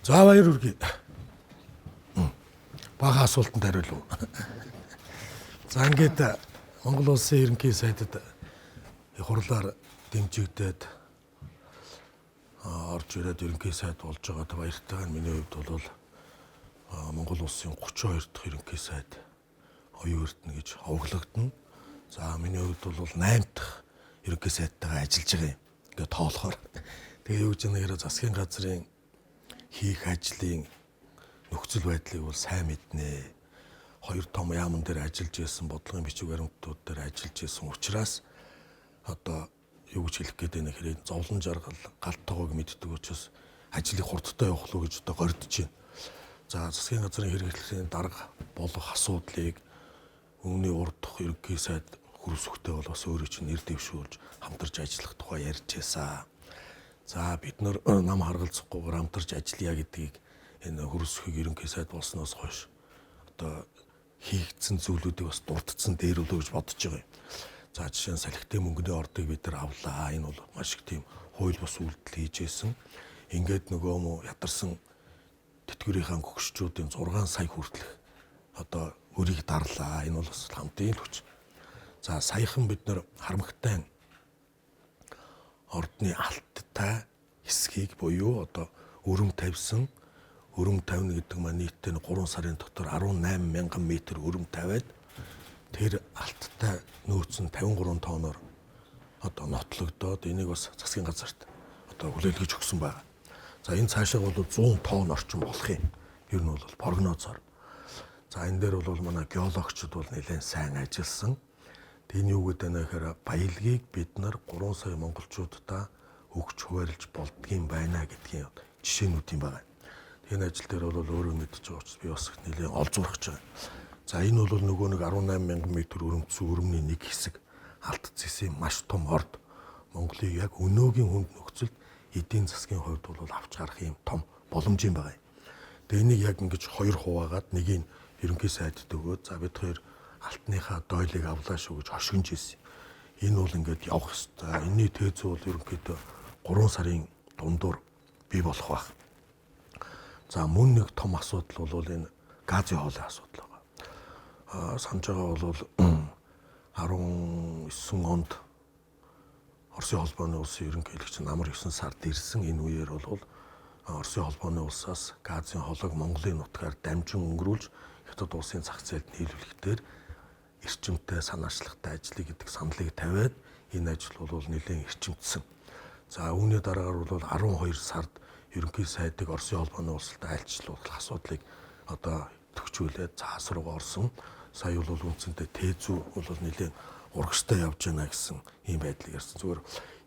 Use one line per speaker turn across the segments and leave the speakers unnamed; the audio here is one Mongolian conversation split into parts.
За, баяр хүргэе. Бага асуултанд хариулав. За, ингээд Монгол Улсын ерөнхий сайдад их хурлаар дэмжигдээд орж ирээд ерөнхий сайд болж байгаад баяртай байна. Миний хувьд бол Монгол Улсын 32 дахь ерөнхий сайд оюун эрдэнэ гэж овоглогдно. За, миний хувьд бол 8 дахь ерөнхий сайдтайгаа ажиллаж байгаа юм. Ингээд тоолохоор. Тэгээ юу гэж нэгээр засгийн газрын хийх ажлын нөхцөл байдлыг бол сайн мэднэ. Хоёр том яамн дээр ажиллаж исэн, бодлогын бичиг баримтууд дээр ажиллаж исэн учраас одоо юу гэж хэлэх гээд байна гэхээр зовлон жаргал, галт тогоог мэддэг учраас ажлыг хурдтай явах уу гэж одоо гордож байна. За, засгийн газрын хэрэглэлийн дарга болох асуудлыг үүний урдах ерөнхий сайд хөрвсөхтэй бол бас өөрөө чинь нэр дэвшүүлж хамтарч ажиллах тухай ярьж байсан. За, бид нар нам харгалзахгүйгээр хамтарч ажиллая гэдгийг энэ хөрвсөхийг ерөнхий сайд болсноос хойш одоо хийгдсэн зүйлүүдийг бас дурдсан дээр үлээ гэж бодож байгаа юм. За, жишээ нь салхитай мөнгөний ордыг бид нар авлаа. Энэ бол маш их тийм хууль бус үйлдэл хийж исэн. Ингээд нөгөө мө ядарсан тэтгэврийнхаа гөгшчүүдийн 6 сая хүртэлх одоо өрийг дарлаа. Энэ бол бас хамтын л хүч. За, саяхан бид нар харамгтай ордны алттай хэсгийг буюу одоо өрөм тавьсан, өрөм тавина гэдэг маань нийтдээ 3 сарын дотор 18 мянган метр өрөм тавиад тэр алттай нөөц нь 53 тоноор одоо нотлогдоод энийг бас засгийн газарт одоо хүлээлгэж өгсөн байна. За, энэ цаашаа бол 100 тонн орчим болох юм. Ер нь бол прогнозоор. За, энэ дээр бол манай геологчид бол нэлээд сайн ажилласан. Энэ юу гэдэг нь гэхээр баялагийг бид нар 3 сая монголчуудаа өгч хуваарлж болдгийм байна гэдгийн жишээнүүд юм байна. Энэ ажил дээр бол өөрөө мэдж байгаа учраас би бас нэлээд олзуурах гэж байгаа. За, энэ бол нөгөө нэг 18 мянган метр өрөмцсөн өрөмний нэг хэсэг алт зэсийн маш том орд Монголыг яг өнөөгийн хүнд нөхцөлд эдийн засгийн хувьд бол авч гарах юм том боломж юм байна. Тэгээ энийг яг ингэж хоёр хуваагаад нэгийг ерөнхий сайдд өгөөд, за, бид хоёр алтныхаа дойлыг авлаа шүү гэж хошигнж ирсэн. Энэ бол ингээд явах ёстой. Энийний тээзүү бол ерөнхийдөө 3 сарын дундуур бий болох байх. За, мөн нэг том асуудал бол энэ газын хоолын асуудал байгаа. Санаж байгаа бол 19 онд Оросын холбооны улсын ерөнхийлөгч намар 9 сард ирсэн. Энэ үеэр бол Оросын холбооны улсаас газын хоолойг Монголын нутгаар дамжин өнгөрүүлж Хятад улсын зах зээлд нийлүүлэхдээ эрчимтэй, санаачлагтай ажиллая гэдэг саналыг тавиад энэ ажил бол нэлээд эрчимдсэн. За, үүний дараагаар бол 12 сард ерөнхий сайдыг Оросын холбооны улсалтай айлчлуулах асуудлыг одоо төгчүүлээд цаас руу орсон. Сая бол үндсэндээ тээзүү бол нэлээд урагштай явж байна гэсэн ийм байдлыг ярьсан. Зүгээр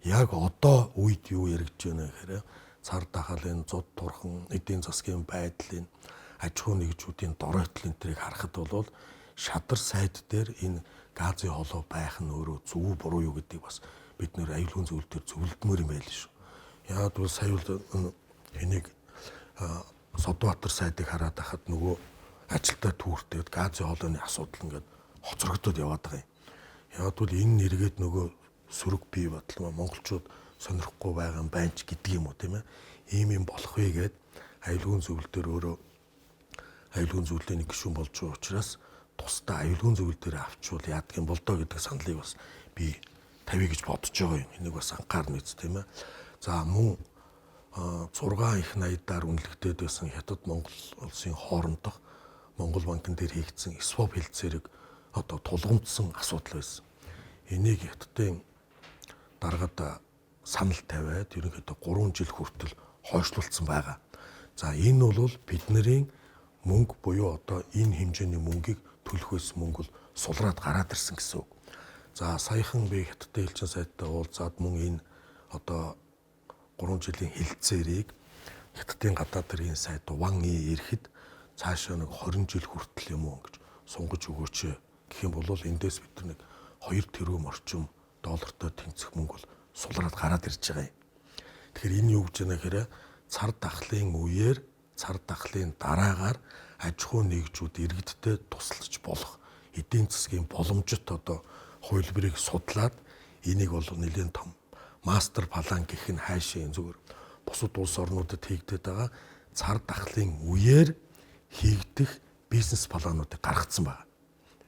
яг одоо үед юу яригдж байна гэхээр цар тахалын зуд турхан, эдийн засгийн байдлын, аж ахуйн нэгжүүдийн доройтлын тэрийг харахад бол шадар сайд дээр энэ газын холоо байх нь өөрөө зөв буруу юу гэдгийг бас бид нэр аюулгүй зүйл дээр зөвлөдмөр юм байл шүү. Яг бол сая бол энийг Содбаатар сайдыг хараад байхад нөгөө ажилтаа түүртээд газын холооны асуудал ингээд хоцрогдоод яваад байгаа юм. Яг бол энэ нэргээд нөгөө сөрөг бий бодол монголчууд сонирхгүй байгаа юм байна ч гэдэг юм уу, тийм ээ. Ийм юм болох вэ гээд аюулгүй зөвлөл дээр өөрөө аюулгүй зөвлөлийн нэг гишүүн болж байгаа учраас тусдаа аюулгүй зөвлөл дээр авчвал яадаг юм бол доо гэдэг саналыг бас би тавья гэж бодож байгаа юм. Энийг бас анхаарна биз, тийм ээ. За, мөн 6 их найдаар үнэлэгдээд байсан Хятад Монгол улсын хоорондох Монгол банкн дээр хийгдсэн swap хэлцээрийг одоо тулгамдсан асуудал байсан. Энийг Хятадын даргад санал тавиад ерөнхийдөө 3 жил хүртэл хойшлуулсан байгаа. За, энэ бол бидний мөнгө буюу одоо энэ хэмжээний мөнгийг төлөх байсан мөнгө бол сулраад гараад ирсэн гэсэн үг. За, саяхан би Хятадын элчин сайдтай уулзаад мөн энэ одоо 3 жилийн хэлцээрийг Хятадын гадаад хэргийн сайд Ван И ирэхэд цаашаа нэг 20 жил хүртэл юм уу гэж сунгаж өгөөч гэх юм бол эндээс бид нэг 2 тэрбум орчим доллартай тэнцэх мөнгө бол сулраад гараад ирж байгаа юм. Тэгэхээр энэ юу гэж байна гэхээр цар тахлын үеэр, цар тахлын дараагаар аж ахуй нэгжүүд иргэдтэй тусалж болох эдийн засгийн боломжит одоо хувилбарыг судлаад энийг бол нэлээд том мастер план гэх нь хайшаа зүгээр бусад улс орнуудад хийгдээд байгаа цар тахлын үеэр хийгдэх бизнес плануудыг гаргацсан байна.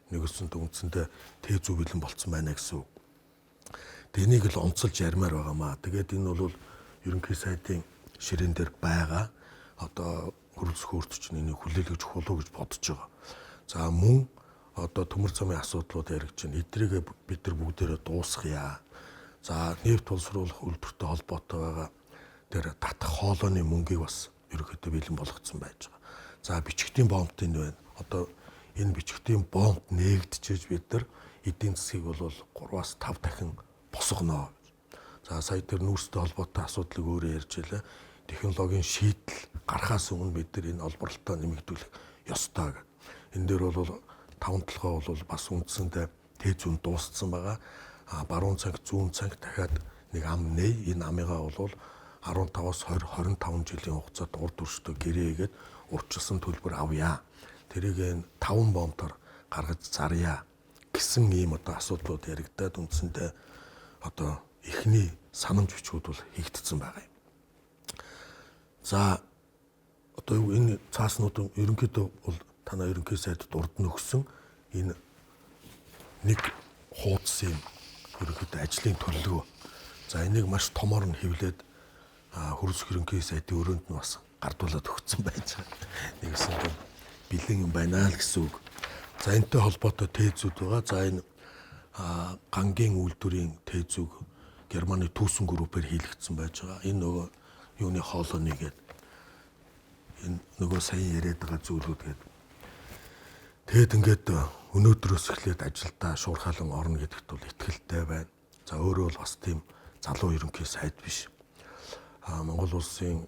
Нэгсэнд үндсэндээ тэ зүй бэлэн болцсон байна гэсэн үг. Тэнийг л онцолж ярмаар байгаамаа. Тэгээд энэ бол ерөнхий сайдын ширээн дээр байгаа. Одоо хөрөлцөх өөрт чинь энийг хүлээлгэж өгөх болов уу гэж бодож байгаа. За мөн одоо төмөр замын асуудлууд яригдж байна. Эдрийг бид нар бүгдээрээ дуусгая. За нефть боловсруулах үйлдвэртэй холбоотой байгаа тэр татах хоолойны мөнгийг бас ерөнхийдөө бэлэн болгоцсон байж байгаа. За бичгтийн бомбт энэ байна. Одоо энэ бичгтийн бомб нээгдчихэж бид нар эдийн засгийг бол 3-аас 5 дахин босгоно. За сая тэр нүүрстэй холбоотой асуудлыг өөрөө ярьж байлаа. Технологийн шийдэл гарахаас өмнө бид нар энэ олборлолтоо нэмэгдүүлэх ёстой гэдэг. Энэ дээр бол таван толгой бол бас үндсэндээ тэ зүүн дууссан байгаа. А баруун цанг, зүүн цанг дахиад нэг ам нээ. Энэ амыгаа бол 15-аас 20, 25 жилийн хугацаанд урд өршдөө гэрээгээд урьдчилсан төлбөр авъя. Тэрийг энэ 5 бомтоор гаргаж зарья гэсэн ийм одоо асуудлууд яригадаад үндсэндээ одоо эхний санамж бичгүүд бол хийгдсэн байгаа юм. За одоо юу энэ цааснууд ерөнхийдөө бол танаа ерөнхий сайдд урд нь өгсөн энэ нэг хуудас юм ерөнхийдөө ажлын төлөвлөгөө. За энийг маш томоор нь хэвлээд хөрөлцөх ерөнхий сайдын өрөөнд нь бас гардуулаад өгсөн байж байгаа. Нэгсэн бол бэлэн юм байна л гэсэн үг. За энэтэй холбоотой тээзүүд байгаа. За энэ гангийн үйлдвэрийн тээзүүг Германы түүсэн группээр хийлэгдсэн байж байгаа. Энэ нөгөө юуны хоолойны гээд энэ нөгөө саяхан яриад байгаа зүйлүүд гээд тэгэд ингээд өнөөдрөөс эхлээд ажилдаа шуурхайлан орно гэдэгт бол итгэлтэй байна. За өөрөө бол бас тийм залуу ерөнхий сайд биш. Монгол улсын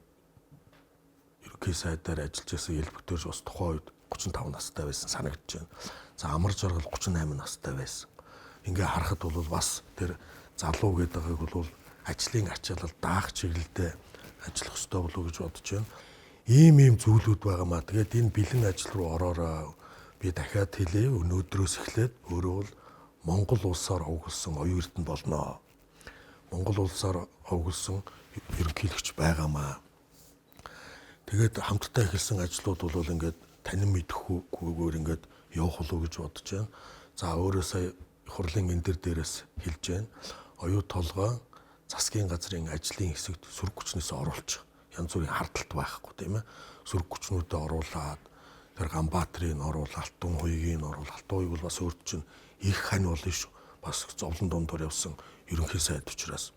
ерөнхий сайдаар ажиллаж байсан Елбэгтэрч бас тухайн үед 35 настай байсан санагдаж байна. За Амар жаргал 38 настай байсан. Ингээ харахад бол бас тэр залуу гэдэг байгааг бол ажлын ачаалал даах чиглэлдээ ажиллах ёстой болов уу гэж бодож байна. Ийм зүйлүүд байгаамаа. Тэгээд энэ бэлэн ажил руу ороорой. Би дахиад хэлье. Өнөөдрөөс эхлээд өөрөө бол Монгол улсаар овоглосон оюун эрдэнэ болно. Монгол улсаар овоглосон ерөнхийлөгч байгаамаа. Тэгээд хамтдаа эхэлсэн ажлууд бол ингээд танин мэдэхгүйгээр ингээд явах болов уу гэж бодож байна. За өөрөө сая хурлын энэ дээрээс хэлж байна. Оюу толгой засгийн газрын ажлын хэсэгт сөрөг хүчнээс оруулчих. Янз бүрийн хардталт байхгүй тийм ээ. Сөрөг хүчнүүдэд оруулаад тэр Ганбаатрыг оруул, Алтан хуйгийг оруул. Алтан хуйг бол бас өөрт чинь их хань болно шүү. Бас зовлон дундуур явсан ерөнхий сайд учраас.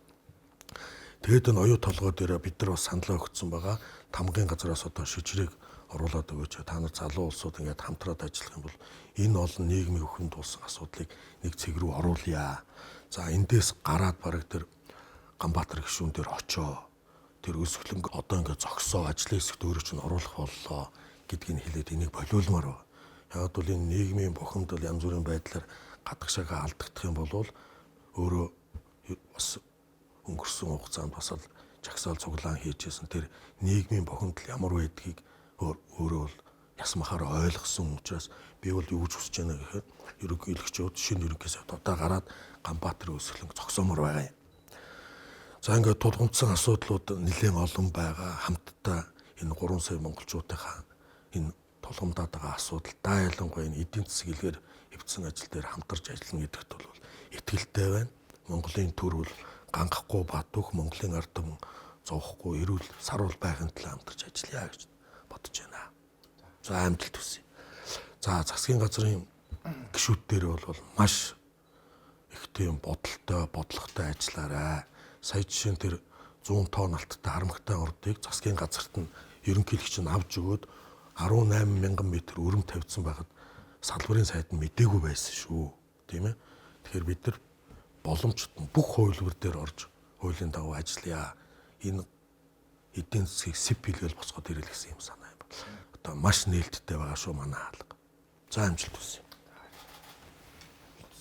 Тэгээд энэ оюу толгой дээр бид нар бас саналаа өгсөн байгаа. Тамгын газраас одоо шижрийг оруулаад өгөөч. Та нар залуу улсууд ингээд хамтраад ажиллах юм бол энэ олон нийгмийн өхөнд тулсан асуудлыг нэг цэг рүү оруулъя. За эндээс гараад бараг тэр Ганбаатар гишүүн дээр очоо. Тэр өсгөлөнг одоо ингээд зогсоо ажлын хэсэгт өөрөө чинь оруулах боллоо гэдгийг хэлээд энийг болиулмаар байна. Яг бол энэ нийгмийн бухимдал янз бүрийн байдлаар гадагшаага алдагдах юм бол өөрөө бас өнгөрсөн хугацаанд бас л жагсаал цуглаан хийжсэн тэр нийгмийн бухимдал ямар байдгийг өөрөө бол ясмахаар ойлгосон учраас би бол юу гэж хүсэж байна гэхээр ерөнхийлөгчүүд шинэ ерөнхий сайд одоо гараад Ганбаатарын өсгөлөнг зогсоомор байгаа юм. За ингээд тулгамдсан асуудлууд нэлээд олон байгаа. Хамтдаа энэ 3 сая монголчуудынхаа энэ тулгамдаад байгаа асуудал даа ялангуяа энэ эдийн засаг илгээр эвдсэн ажил дээр хамтарч ажиллана гэдэгт бол итгэлтэй байна. Монголын төр бол гангахгүй бат бөх, Монголын ард түмэн зовхгүй эрүүл саруул байхын төлөө хамтарч ажиллая гэж бодож байна. За амжилт хүсье. За засгийн газрын гишүүд дээр бол маш их тийм бодолтой, бодлоготой ажиллаарай. Сая жишээ нь тэр 100 тонн алттай харамгтай ордыг засгийн газарт нь ерөнхийлөгч нь авч өгөөд 18 мянган метр өрөм тавьсан байхад салбарын сайд нь мдээгүй байсан шүү. Тийм ээ. Тэгэхээр бид нар боломжтой бүх хувилбар дээр орж хуулийн дагуу ажиллая. Энэ эдийн засгийг сэп хийлгээл босгоод ирэл гэсэн юм санаа юм. Одоо маш нээлттэй байгаа шүү манай хаалга. За амжилт хүсье.